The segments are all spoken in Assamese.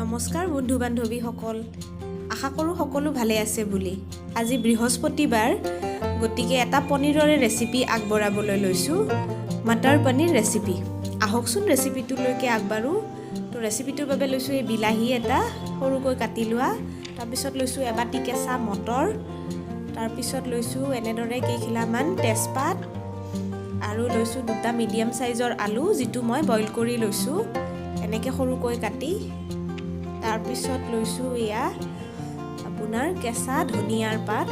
নমস্কাৰ বন্ধু বান্ধৱীসকল, আশা কৰোঁ সকলো ভালে আছে বুলি। আজি বৃহস্পতিবাৰ, গতিকে এটা পনীৰৰে ৰেচিপি আগবঢ়াবলৈ লৈছোঁ, মটৰ পনীৰ ৰেচিপি। আহকচোন, ৰেচিপিটোলৈকে আগবাঢ়োঁ। তো ৰেচিপিটোৰ বাবে লৈছোঁ এই বিলাহী এটা সৰুকৈ কাটি লোৱা, তাৰপিছত লৈছোঁ এবাটি কেঁচা মটৰ, তাৰপিছত লৈছোঁ এনেদৰে কেইখিলামান তেজপাত আৰু লৈছোঁ দুটা মিডিয়াম চাইজৰ আলু, যিটো মই বইল কৰি লৈছোঁ এনেকৈ সৰুকৈ কাটি। তাৰপিছত লৈছোঁ এয়া আপোনাৰ কেঁচা ধনিয়াৰ পাত।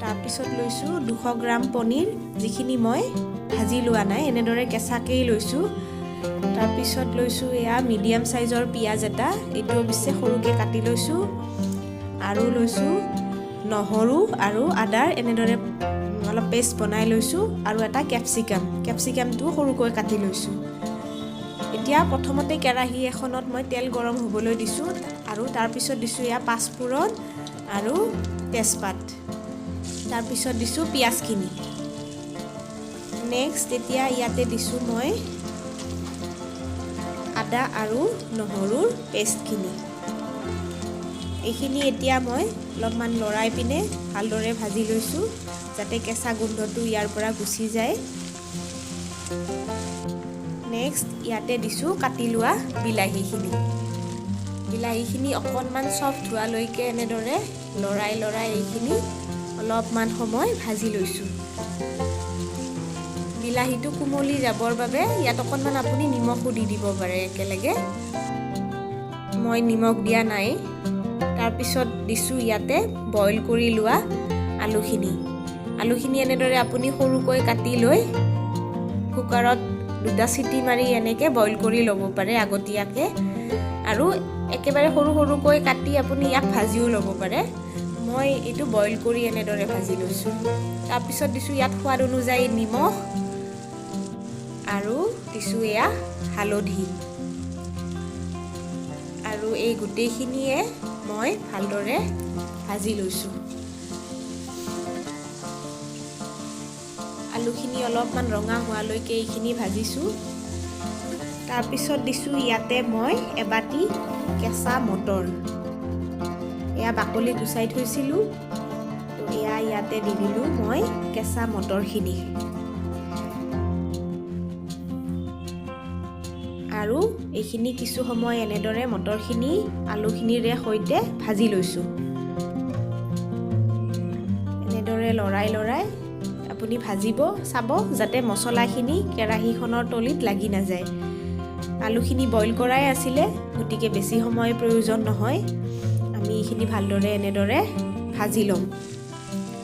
তাৰপিছত লৈছোঁ 200 গ্ৰাম পনীৰ, যিখিনি মই ভাজি লোৱা নাই, এনেদৰে কেঁচাকেই লৈছোঁ। তাৰপিছত লৈছোঁ এয়া মিডিয়াম চাইজৰ পিঁয়াজ এটা, এইটো অৱশ্যে সৰুকৈ কাটি লৈছোঁ। আৰু লৈছোঁ নহৰু আৰু আদাৰ এনেদৰে অলপ পেষ্ট বনাই লৈছোঁ আৰু এটা কেপচিকাম, কেপচিকামটো সৰুকৈ কাটি লৈছোঁ। এতিয়া প্ৰথমতে কেৰাহী এখনত মই তেল গৰম হ'বলৈ দিছোঁ আৰু তাৰপিছত দিছোঁ এয়া পাঁচফোৰণ আৰু তেজপাত। তাৰপিছত দিছোঁ পিঁয়াজখিনি। নেক্সট এতিয়া ইয়াতে দিছোঁ মই আদা আৰু নহৰুৰ পেষ্টখিনি। এইখিনি এতিয়া মই অলপমান লৰাই পিনে ভালদৰে ভাজি লৈছোঁ, যাতে কেঁচা গোন্ধটো ইয়াৰ পৰা গুচি যায়। নেক্সট ইয়াতে দিছোঁ কাটি লোৱা বিলাহীখিনি। বিলাহীখিনি অকণমান চফ্ট হোৱালৈকে এনেদৰে লৰাই লৰাই এইখিনি অলপমান সময় ভাজি লৈছোঁ। বিলাহীটো কোমলি যাবৰ বাবে ইয়াত অকণমান আপুনি নিমখো দি দিব পাৰে একেলগে। মই নিমখ দিয়া নাই। তাৰপিছত দিছোঁ ইয়াতে বইল কৰি লোৱা আলুখিনি। আলুখিনি এনেদৰে আপুনি সৰুকৈ কাটি লৈ কুকাৰত দুটা চিটি মাৰি এনেকৈ বইল কৰি ল'ব পাৰে আগতীয়াকৈ আৰু একেবাৰে সৰু সৰুকৈ কাটি আপুনি ইয়াক ভাজিও ল'ব পাৰে। মই এইটো বইল কৰি এনেদৰে ভাজি লৈছোঁ। তাৰপিছত দিছোঁ ইয়াত সোৱাদ অনুযায়ী নিমখ আৰু দিছোঁ এয়া হালধি আৰু এই গোটেইখিনিয়ে মই ভালদৰে ভাজি লৈছোঁ। আলুখিনি অলপমান ৰঙা হোৱালৈকে এইখিনি ভাজিছোঁ। তাৰপিছত দিছোঁ ইয়াতে মই এবাটি কেঁচা মটৰ। এয়া বাকলি গুচাই থৈছিলোঁ। তো এয়া ইয়াতে দি দিলোঁ মই কেঁচা মটৰখিনি আৰু এইখিনি কিছু সময় এনেদৰে মটৰখিনি আলুখিনিৰে সৈতে ভাজি লৈছোঁ। এনেদৰে লৰাই লৰাই আপুনি ভাজিব, চাব যাতে মছলাখিনি কেৰাহীখনৰ তলিত লাগি নাযায়। আলুখিনি বইল কৰাই আছিলে, গতিকে বেছি সময় প্ৰয়োজন নহয়। আমি এইখিনি ভালদৰে এনেদৰে ভাজি ল'ম।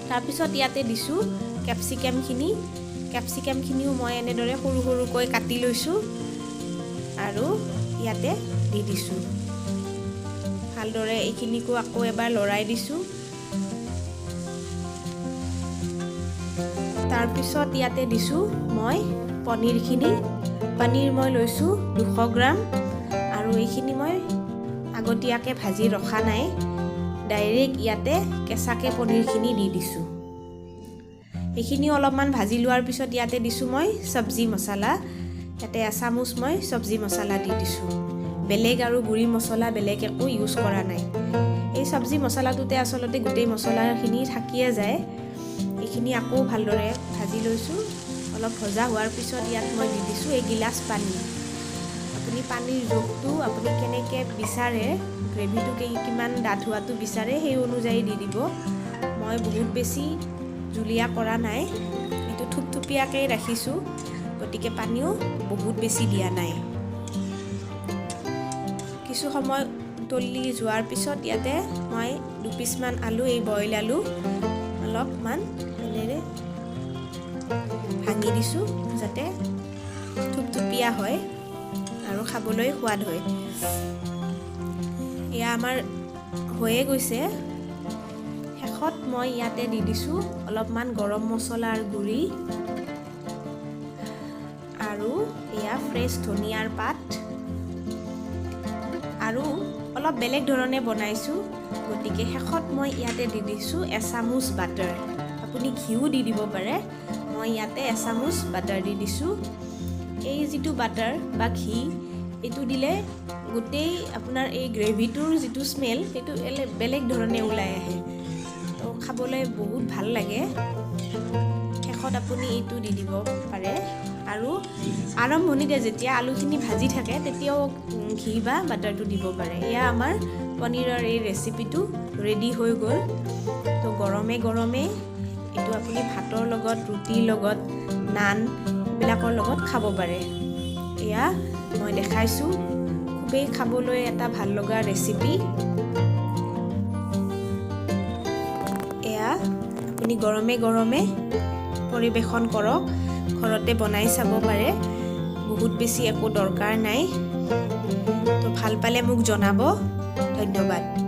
তাৰপিছত ইয়াতে দিছোঁ কেপচিকামখিনি। কেপচিকামখিনিও মই এনেদৰে সৰু সৰুকৈ কাটি লৈছোঁ আৰু ইয়াতে দি দিছোঁ। ভালদৰে এইখিনিকো আকৌ এবাৰ লৰাই দিছোঁ। তাৰপিছত ইয়াতে দিছোঁ মই পনীৰখিনি। পনীৰ মই লৈছোঁ 200 গ্ৰাম আৰু এইখিনি মই আগতীয়াকৈ ভাজি ৰখা নাই, ডাইৰেক্ট ইয়াতে কেঁচাকৈ পনীৰখিনি দি দিছোঁ। এইখিনি অলপমান ভাজি লোৱাৰ পিছত ইয়াতে দিছোঁ মই চব্জি মছলা। ইয়াতে এচামুচ মই চব্জি মছলা দি দিছোঁ। বেলেগ আৰু গুড়ি মছলা বেলেগ একো ইউজ কৰা নাই। এই চব্জি মছলাটোতে আচলতে গোটেই মছলাখিনি থাকিয়ে যায়। এইখিনি আকৌ ভালদৰে ভাজি লৈছোঁ। অলপ ভজা হোৱাৰ পিছত ইয়াত মই দি দিছোঁ এগিলাচ পানী। আপুনি পানীৰ জোখটো আপুনি কেনেকৈ বিচাৰে, গ্ৰেভিটো কিমান ডাঠ হোৱাটো বিচাৰে, সেই অনুযায়ী দি দিব। মই বহুত বেছি জুলীয়া কৰা নাই, এইটো থুপথুপীয়াকৈ ৰাখিছোঁ, গতিকে পানীও বহুত বেছি দিয়া নাই। কিছু সময় উতলি যোৱাৰ পিছত ইয়াতে মই দুপিচমান আলু, এই বইল আলু অলপমান এনেৰে ভাঙি দিছোঁ, যাতে থুপথুপীয়া হয় আৰু খাবলৈ সোৱাদ হয়। এয়া আমাৰ হৈয়ে গৈছে। শেষত মই ইয়াতে দি দিছোঁ অলপমান গৰম মছলাৰ গুড়ি আৰু এয়া ফ্ৰেছ ধনিয়াৰ পাত। আৰু অলপ বেলেগ ধৰণে বনাইছোঁ, গতিকে শেষত মই ইয়াতে দি দিছোঁ এচামুচ বাটাৰ। আপুনি ঘিউ দি দিব পাৰে। মই ইয়াতে এচামুচ বাটাৰ দি দিছোঁ। এই যিটো বাটাৰ বা ঘি, এইটো দিলে গোটেই আপোনাৰ এই গ্ৰেভিটোৰ যিটো স্মেল, সেইটো বেলেগ ধৰণে ওলাই আহে। তো খাবলৈ বহুত ভাল লাগে। শেষত আপুনি এইটো দি দিব পাৰে। আৰু আৰম্ভণিতে যেতিয়া আলুখিনি ভাজি থাকে, তেতিয়াও ঘি বা বাটাৰটো দিব পাৰে। এয়া আমাৰ পনীৰৰ এই ৰেচিপিটো ৰেডি হৈ গ'ল। তো গৰমে গৰমে এইটো আপুনি ভাতৰ লগত, ৰুটিৰ লগত, নান এইবিলাকৰ লগত খাব পাৰে। এয়া মই দেখাইছোঁ, খুবেই খাবলৈ এটা ভাল লগা ৰেচিপি। এয়া আপুনি গৰমে গৰমে পৰিৱেশন কৰক। ঘৰতে বনাই চাব পাৰে, বহুত বেছি একো দৰকাৰ নাই। তো ভাল পালে মোক জনাব। ধন্যবাদ।